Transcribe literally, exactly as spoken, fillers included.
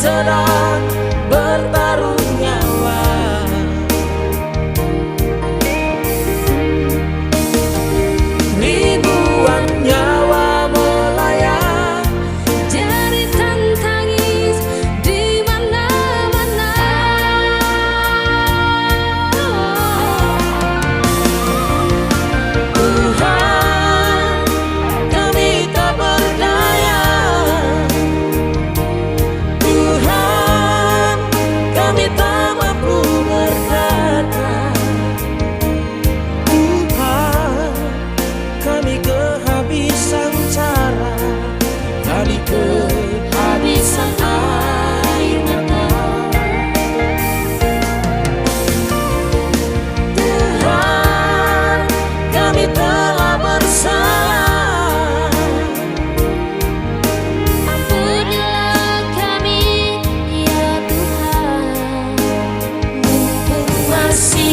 sedang bertaruh nyawa. Ribuan nyawa melayang, jeritan tangis di mana-mana. Tuhan, kami tak berdaya. Tuhan, kami tak mampu berkata. Tuhan, kami kehabisan cara, kami kehabisan air mata. Tuhan, kami telah bersalah. Ampunilah kami, ya Tuhan. Mumpung masih